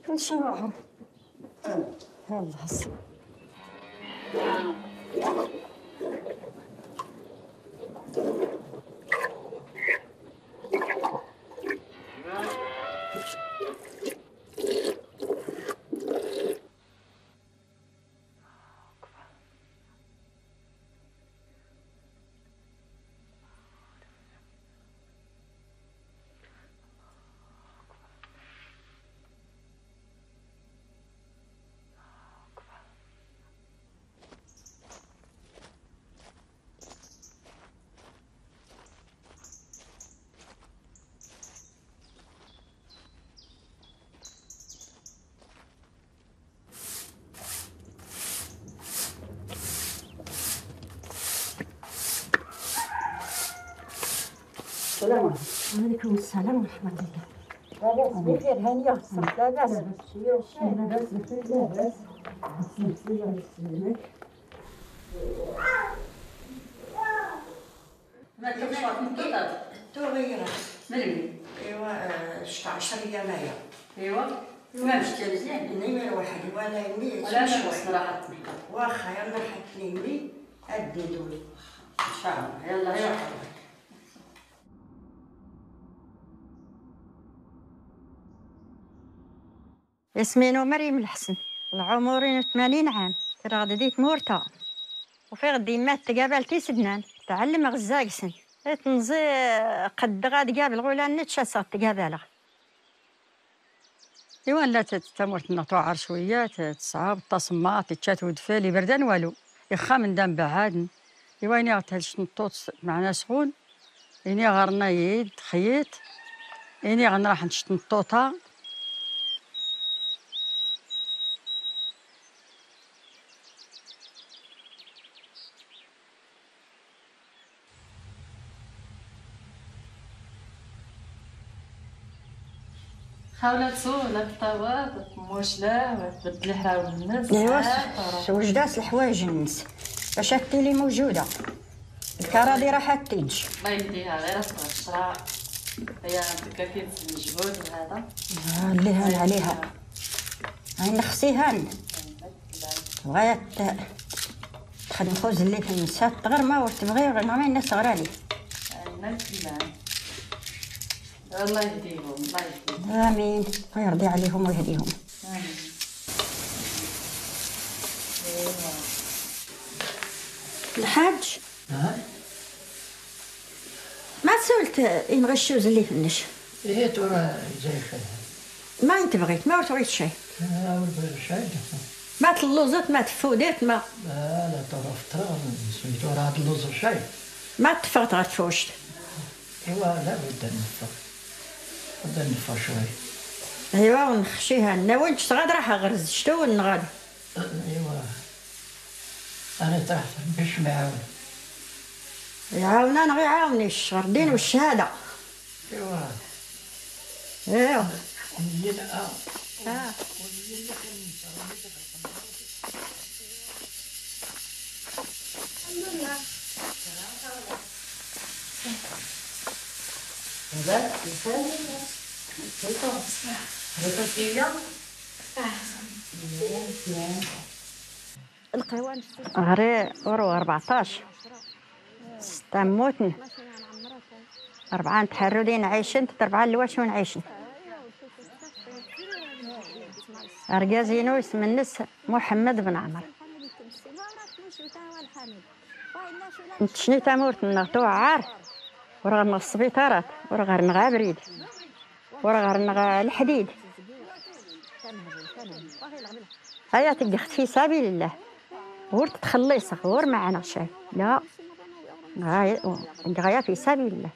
كلشي واعر. يلا هز. السلام عليكم. وعليكم السلام ورحمة الله. لاباس بخير هانية الصحة لاباس. لاباس بخير لاباس. الله يسلمك. ما تكونش مطوطات. تغيرت. ملي؟ ايوا 16 يناير. ايوا ما مشيتي مزيان؟ نيمي واحد ولا يمي. ولا مش راحت. واخا يلا حتى نيمي ادي دول. ان شاء الله يلا يلا. اسمي مريم الحسن، العمر 80 عام، ترى غادي ديت مورتا وفي غدي مات تقابلتي سدنان، تعلم غزاكسن، تنزي قد غاد قابل غولا نتشا تقابلها. ايوا لا تمرتنا توعر شوية تصعب تصمات تشات ودفالي بردان والو يخا من دام بعاد. ايوا اني غتهش نطوط معنا سخون، اني غرنا يد خيط، اني غنروح نشط نطوطه. خاولة تسولة الطواط موشلة تبدلي حراول الناس. ايوا وجدات الحوايج الناس باش التيلي موجودة، الكرادي راه تيج. الله يهديها غير الشراء هي عندك كيف المجهود وهذا. اللي هان عليها هاي نخسيها بغات تخدم خبز اللي في النساء تغير ما تبغي ما الناس غرالي. الله يهديهم الله يهديهم. امين ويرضي عليهم ويهديهم. امين. الحاج ما سولت إن غشوز اللي في النش. إيه ترى زي خير. ما انت بغيت ما تبغيت شيء. لا شيء. ما تلوزت ما تفوديت ما. لا لا ترى فترة سميتو راه تلوز شيء. ما تفرت غير تفوشت. ايوا لا بد نفر. بد نفر شوي. ايوا ونخشيها لنا وين تغاد راح غرز شتو ونغاد. ايوا انا تحت باش معاون. يعاوننا انا غيعاوني الشهر الدين والشهادة. ايوا ايوا القهوة غري ورو 14 ستة موتن 4 تحرودين عايشين 4 لواش عايشين. أرجازينو اسم النس محمد بن عمر. نتشني تامورت نغتو عار ورغم السبيطارات ورغم نغا بريد ورغم نغا الحديد. هيا تقخت في سبيل الله ور تخلص غور معنا شيء لا غاية في سبيل الله.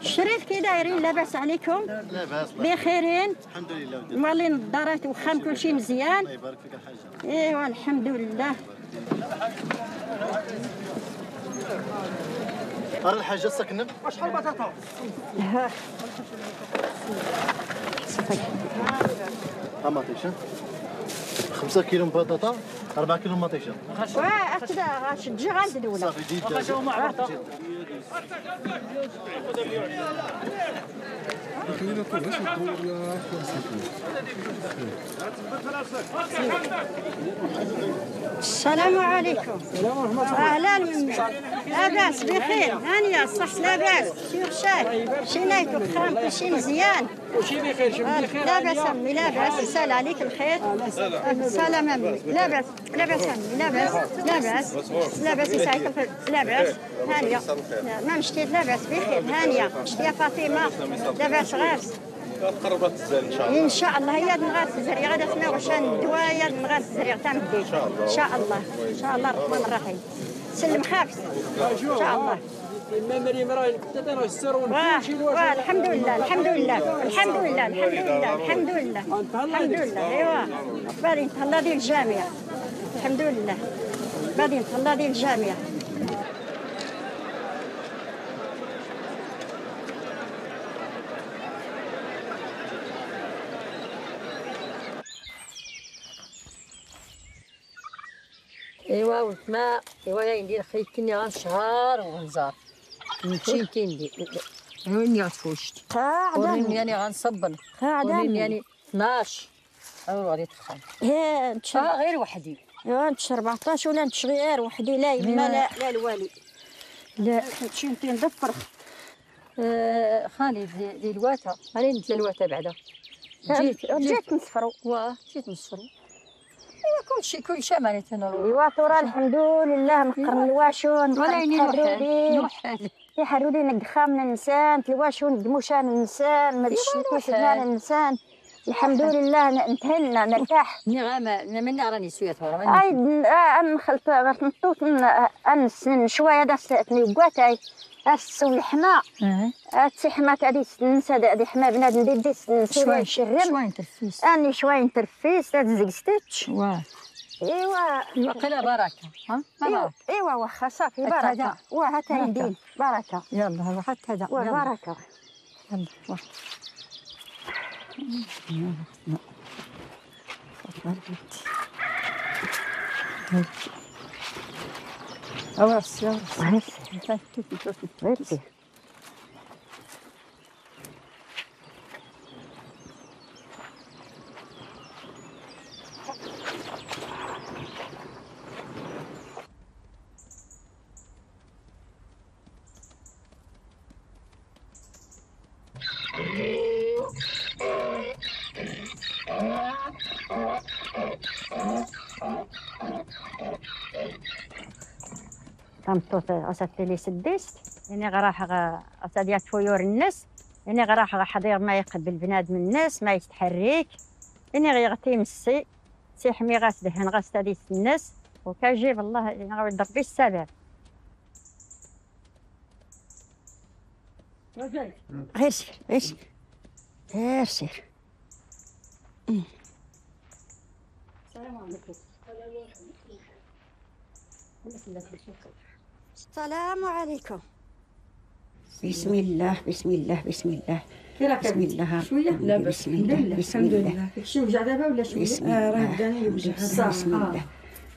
الشريف كي دايرين؟ لاباس عليكم؟ لاباس بخيرين الحمد لله، مالين الدارات وخام كلشي مزيان. الله يبارك فيك الحاجة. ايوا الحمد لله. راه الحاجة ساكنة. شحال بطاطا؟ ها ها مطيشه 5 كيلو بطاطا، 4 كيلو مطيشه. واه غتجي غند دولة صافي جدا. السلام عليكم. اهلا ممي، لاباس بخير؟ هانيه صح لاباس؟ شي رشاد شي نايت وخام كلشي مزيان؟ وشي بخير؟ شي بخير؟ لاباس امي لاباس، سال عليك الخير. سلام امي لاباس، لاباس امي لاباس، لاباس لاباس يسعيك الخير لاباس. هانيه ما مشيت لاباس بخير؟ هانيه شتي يا فاطمة لاباس؟ غاس قربت الزال ان شاء الله. ان شاء الله هي نغاس الزريغ غادا سنا وشان الدواء يا نغاس الزريغ تاع مدي ان شاء الله. ان شاء الله ان شاء الله الرحمن الرحيم. سلم خافس ان شاء الله. إما مريم راه راه السر واه الحمد لله الحمد لله الحمد لله الحمد لله الحمد لله الحمد لله. ايوا غادي نتهلا ديال الجامعة الحمد لله، غادي نتهلا ديال الجامعة. ايوا وتما ايوا ندير خيكني غنشهر وغنزار نمشي كندير وين غتفوشت قاعدة يعني غنصبن قاعدة يعني 12 او غادي تدخل غير وحدي. ايوا نتش 14 ولا نتش غير وحدي لا يما لا لا الوالي لا نمشي نتي ندفر. خالي دي الواتا غادي ندير الواتا بعدا. جيت نصفرو. واه جيت نصفرو. ايوا كلشي كلشي معناتها انا. ايوا ترى الحمد لله نقرن الواشون ولا نوحل يحرودي نقخا من النسان تلواشون دموشان النسان ما تشكوش النسان الحمد لله نتهنى نرتاح. نغامة من راني سويت اي نخلط نطوط نسن شوية دا نيقاتاي السو الحما تسي حما تاع دي نسا دي حما بنادم دي دي شوية شوية ترفيس اني شوية ترفيس تزكستش. واه ايوا وقيلا بركة. ها بركة. ايوا واخا صافي بركة. واه حتى ندين بركة. يلا حتى هذا بركة. يلا واه يلا تمطوط أساتلي سديست يعني غراح أساديات فيور الناس يعني غراح حضير ما يقبل بنادم الناس ما يتحرك يعني غيغتي مسي سيحمي غاس دهن غاس تاديس الناس وكيجيب الله يعني غيضرب به السبب. غير سير غير سير غير سير. السلام عليكم. السلام عليكم. بسم الله بسم الله بسم الله. بسم الله شوية لا بسم الله بسم الله. شي وجع دابا ولا شوية؟ راه بداني الوجع. بسم الله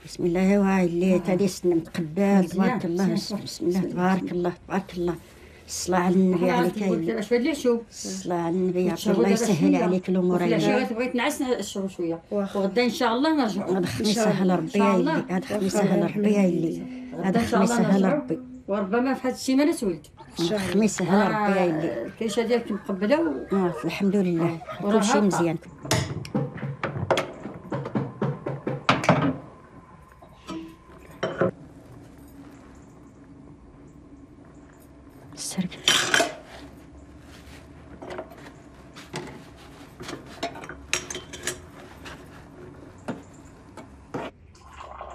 بسم الله. وهاي اللي تادي متقبل تبارك الله. بسم الله تبارك الله تبارك الله. الصلاة على النبي عليك. اش بان شوف الصلاة على النبي الله يسهل عليك الأمور. لا بغيت نعس نشرب شوية وغدا إن شاء الله نرجعوا. هذا خميس سهل ربي يا اللي هذا خميس سهل ربي يا اللي هذا خميس سهل ربي. وربما في هذه السيمانة تولد. خميس سهل ربي يا اللي الكيشه ديالك مقبله الحمد لله كلشي مزيان.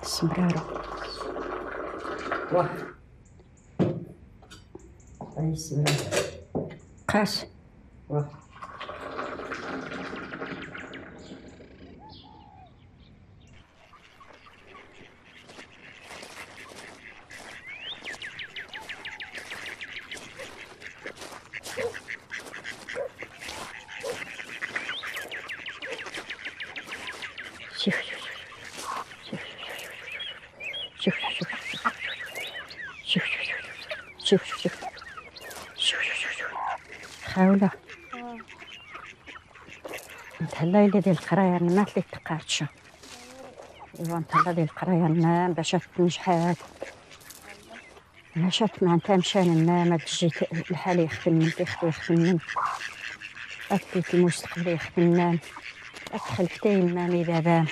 السمرارو واه اي السمرارو قاس واه. شوف شوف شوف شوف شوف شوف شوف شوف شوف شوف شوف خاولة نتهلا إلا ديال القراية ما تلي تقاتشا. إيوا نتهلا ديال القراية نام باش تنجحات مشات مع نتا مشان نام تجي الحال يخفن يخفن أكيد المستقبل يخفن أدخل فتاي مامي بابا.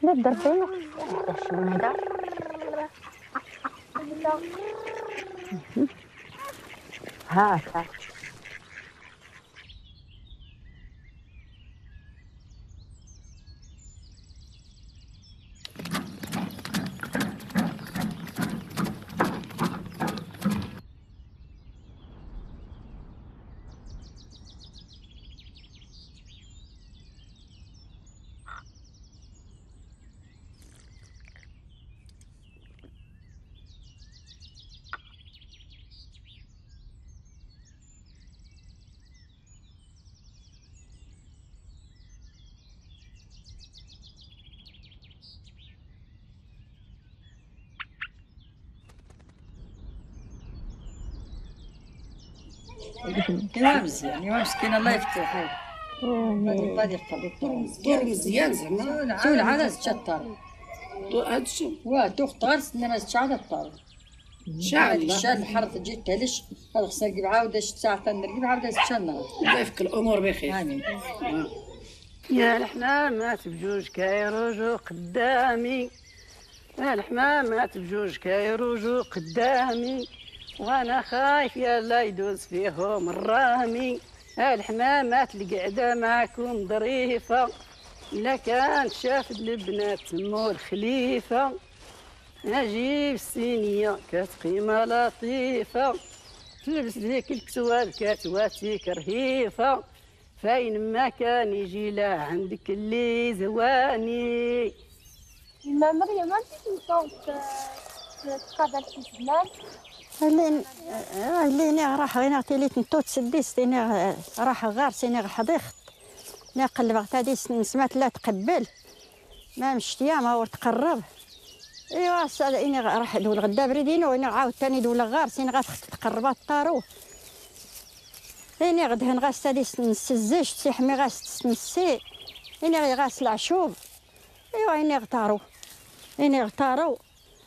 نبدا فينا شنو هذا؟ هاكا ايوا مزيان، ايوا مسكين الله يفتح. غادي طور مزيان زعما تو العادة تشطر هادشي واه تو خطار سنا ما زدتش عاد الطار شعل شعل الحرث تجي تعلش هذا خصنا نركب عاود ساعة نركب عاود تشنر. الله يفك الامور بخير. امين. يا الحمامات بجوج كيروجو قدامي، يا الحمامات بجوج كيروجو قدامي، وانا خايف يا لا يدوز فيهم الرامي. الحمامات القعدة معكم ظريفة، لا كان شاف البنات تمو الخليفة، نجيب السينيه كتقيمه لطيفة، تلبس ليك الكسوة كتواتيك رهيفه، فين ما كان يجي لا عندك اللي زواني. ما مريم ما تقابل في زمان اللي راح غير تيليت نتو تسديس راح غار سيني حضيخت نقلب غتادي سمعت لا تقبل ما مشتيا ما هو تقرب. ايوا اني راح دول غدا بريدينو اني عاود ثاني دول غار سيني غاتخت تقربات طارو اني غدهن غاس تادي نسزش تيحمي غاس تسنسي اني غاس العشوب. ايوا اني غطارو اني غطارو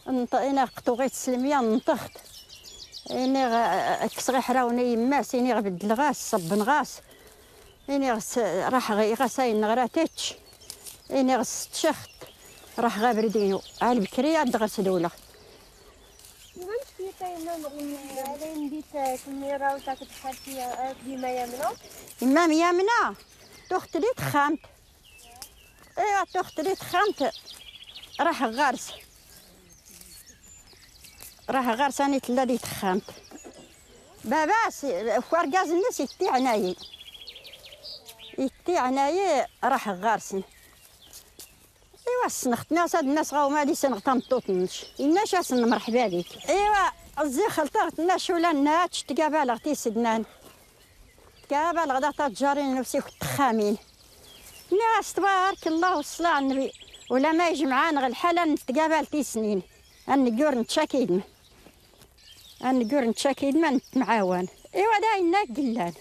انا قطو غير تسلميا نطخت اني كسغي حراوني يماس اني غبدل غاس صبن غاس اني غس راح غي غاساين غراتيتش اني غس تشخت راح غابردينو على البكري عاد غسلوله. إمام يامنة تخت لي تخامت. ايوا تخت لي تخامت راح غارس راه غير ثاني تلا دي تخامت بابا فواركاز الناس يتي عنايي يتي عنايي راح غارسن. ايوا سنخت ناس هاد الناس غاو ما دي سنغطا مطوطنش الناس اسن مرحبا بك. ايوا الزي خلطات الناس ولا ناتش تقابل غتي سدنان تقابل غدا تجارين نفسي كنت خامين ناس تبارك الله والصلاة على النبي ولا ما يجمعان غير الحالة نتقابل تي سنين النقور نتشاكيد النقور نتشاكيد ما نتمعاون. ايوا داينا قلان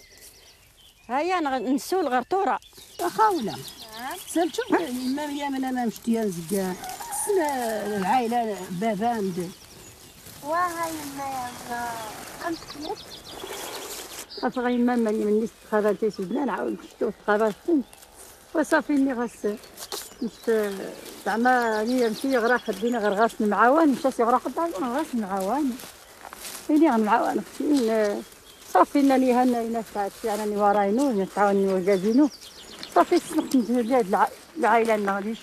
هيا نسول غرطوره خاوله سالتو ما يامنا ما مشتي نزكا سنا العائلة بابا ندير وهاي ما يامنا خمس أصغي ماما اللي من تخابرتي سيدنا نعاود نشتو تخابرتي وصافي اني غاس مشت زعما هي مشي غرا خدينا غير غاس معاون مشى سي غرا خد غاس معاون إني غنمعاون اختي صافي ناني هنا يعني وراينو نتعاونوا وجازينو صافي سمحت نجي العائلة ما غاديش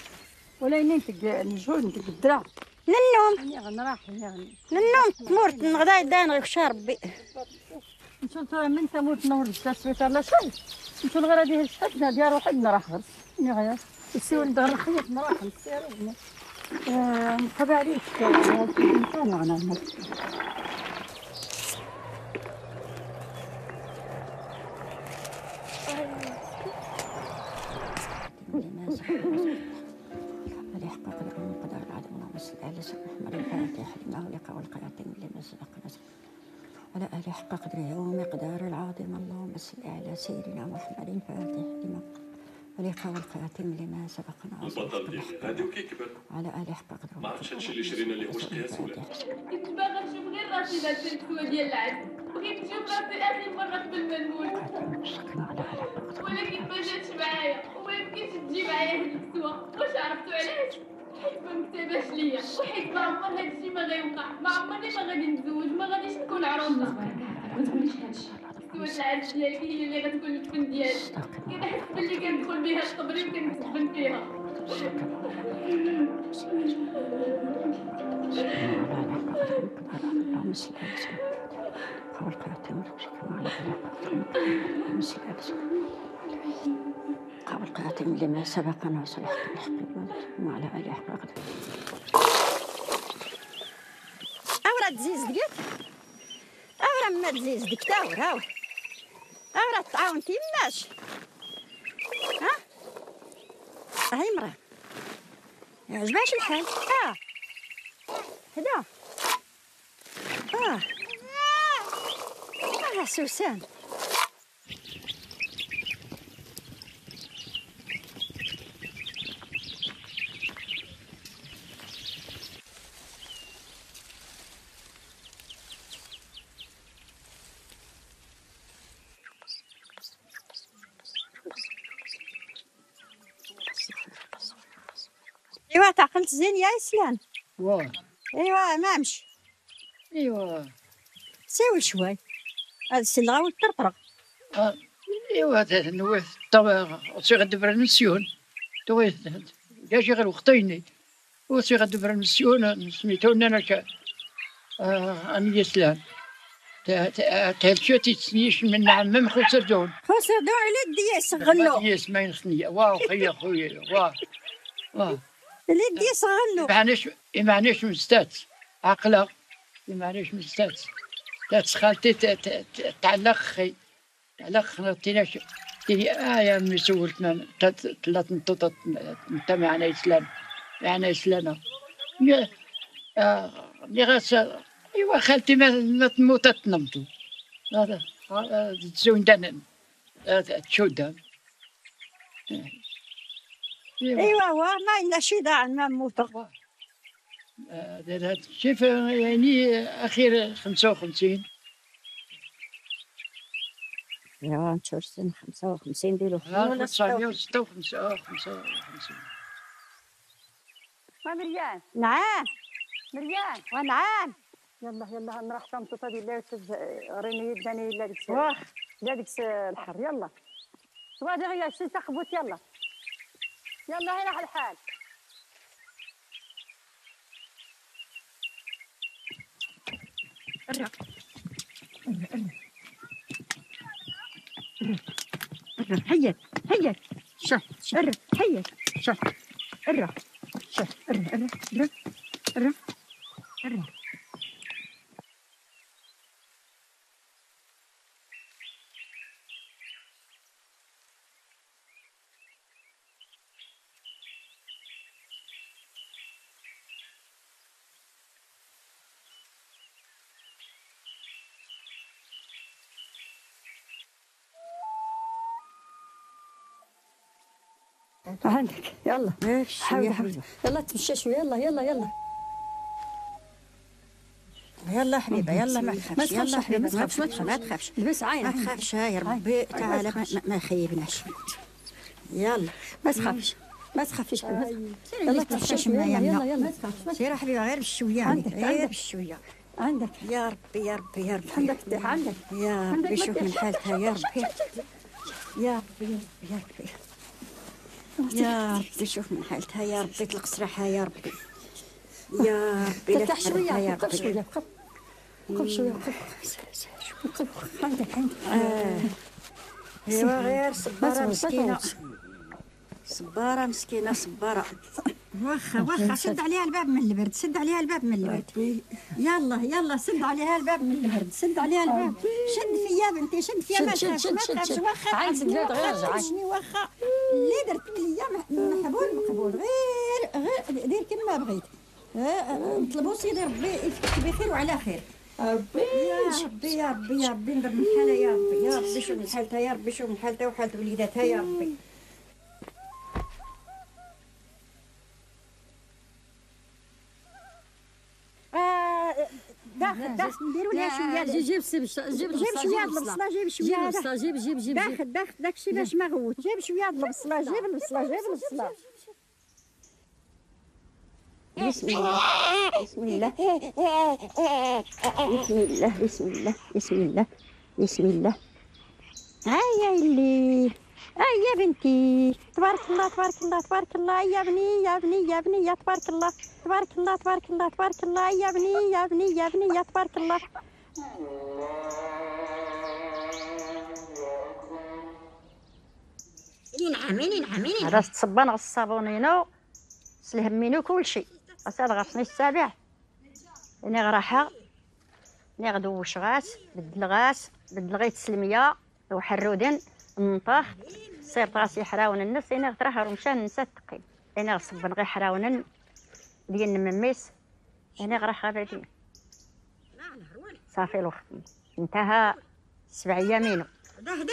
ولا نتق نجو نتق الدرع للنوم نراح للنوم تمورت نغدا يدان غير ربي نشوف ترى من تموت نور السبيطار لا شيء نشوف غير هذه الشحنة ديال روحي نراح غير غير السيول ندير الخيط نراح نسير نتبع عليك انا على آله حق قدره ومقداره العظيم. اللهم صل على سيدنا محمد الفاتح لما أغلق والخاتم لما سبق. البطل ديالي غادي وكيكبر على آله حق قدره. ما عرفتش هادشي اللي شرينا ليه واش قياس ولا. كنت باغا نشوف غير راسي لابسه الكسوة ديال العز، بغيت نشوف راسي اخر مرة قبل ما نموت، ولكن ما جاتش معايا وما يمكنش تجي معايا هاد الكسوة. واش عرفتو علاش؟ حيت ما مكتباش ليا، وحيت ما عمر هادشي ما غيوقع، ما عمرني ما غادي نتزوج، ما غاديش نكون عروسه. ما تقوليش هادشي، كسوة العز ديالك هي اللي غتكون الفن ديالي. كنحس باللي كندخل بها القبري وكنتدفن فيها. والقاتم لما سبق ناصر الحق بالحق وعلى آله حق قدره. أورا تزيز دقيت، أورا ما تزيز ديك تاور هاو، أورا تعاون تيماش. ها هاي مرا يعجبهاش الحال. هدا سوسان. ايوا تعقلت زين يا اسلام. واه ايوا ما مشي. ايوا ساوي شوي هاد السلغه والطرطره. ايوا نويت طبعا سي غدبر المسيون توي جاجي غير وقتيني وسي غدبر المسيون سميتو انا اني اسلام تهلشو تيتسنيش من عمم خسردون خسردون على دياس غلو دياس ما ينخني واه خويا خويا واه واه اللي دياس غلو معناش معناش مستات عقله معناش مستات تات خالتي تعلق خي تعلق تيناش تيني يا مي سولتنا تلات نطوط انت معنا اسلام معنا اسلامه مي غاس ايوا خالتي ما تموت تنمتو هذا تزوين دان تشودا. ايوا واه ما عندنا شي داع ما نموتو. هذا الشيء يعني اخير 55. ايوا نشوف سن 55 ديالو 1956 55. مريان. نعم مريان. ونعم. يلا يلا نروح شنطة ديال لا ريني يداني لا ديك واخ لا ديك الحر. يلا وادي غيا شي تخبط. يلا يلا هنا على الحال. الرا الرا الرا هيا هيا شوف الرا هيا شوف الرا شوف الرا الرا الرا الرا الرا. عندك يلا حاول حبيبي يلا تمشى شوية. يلا يلا يلا يلا حبيبه يلا ما تخافش. يلا حبيبه ما تخافش ما تخافش. لبس عين ما تخافش. يا ربي تعالى ما يخيبناش. يلا ما تخافش ما تخافيش. يلا تمشى شوية. يلا يلا ما تخافش. سير حبيبه غير بشوية عليك غير بشوية. عندك يا ربي يا ربي يا ربي. عندك تطيح عندك. يا ربي شوف من حالتها يا ربي. يا ربي يا ربي يا ربي شوف من حالتها يا ربي، طلق سراحها يا ربي. يا ربي ترتاح شوية، وقف شوية، وقف وقف شوية، وقف وقف. عندك عندك. ايوا غير صباره مسكينه، صباره مسكينه، صباره. واخا واخا سد عليها الباب من البرد، سد عليها الباب من البرد. يلا يلا سد عليها الباب من البرد، سد عليها الباب. شد فيا بنتي، شد فيا، ما تخافش ما تخافش. واخا عايشني، واخا اللي درت ليا محبول مقبول، غير غير دير كما بغيت. نطلبوا سيدي ربي يفك بخير وعلى خير. ربي يا ربي يا ربي يا ربي نضرب من حالها يا ربي. يا ربي شوف من حالتها يا ربي، شوف من حالتها وحالة وليداتها يا ربي. داخل داخل نديروا لها شوية. جيب جيب شوية البصله، جيب شوية البصله، جيب جيب جيب. داخل داخل داكشي باش ما غوت. جيب شوية البصله، جيب البصله، جيب البصله. بسم الله بسم الله بسم الله بسم الله بسم الله بسم الله. هيا اللي هيا بنتي، تبارك الله تبارك الله تبارك الله. يا بني يا بني يا بني، تبارك الله تبارك الله تبارك الله تبارك الله. يا بني يا بني يا بني، تبارك الله. نعم نعم. هذا تصبان غ الصابونينو سلهمينو كلشي. أساد غرسني السابع إني غراحة إني غدوش غاس بدل غاس بدل غيت سلمية وحرودن نطخ صيرت راسي حراون النفس. إني غتراح رمشان نسى الثقيل. إني غصبن غير حراون ديال النمميس. إني غراح غادي صافي الوقت انتهى 7 ايامينو. هدا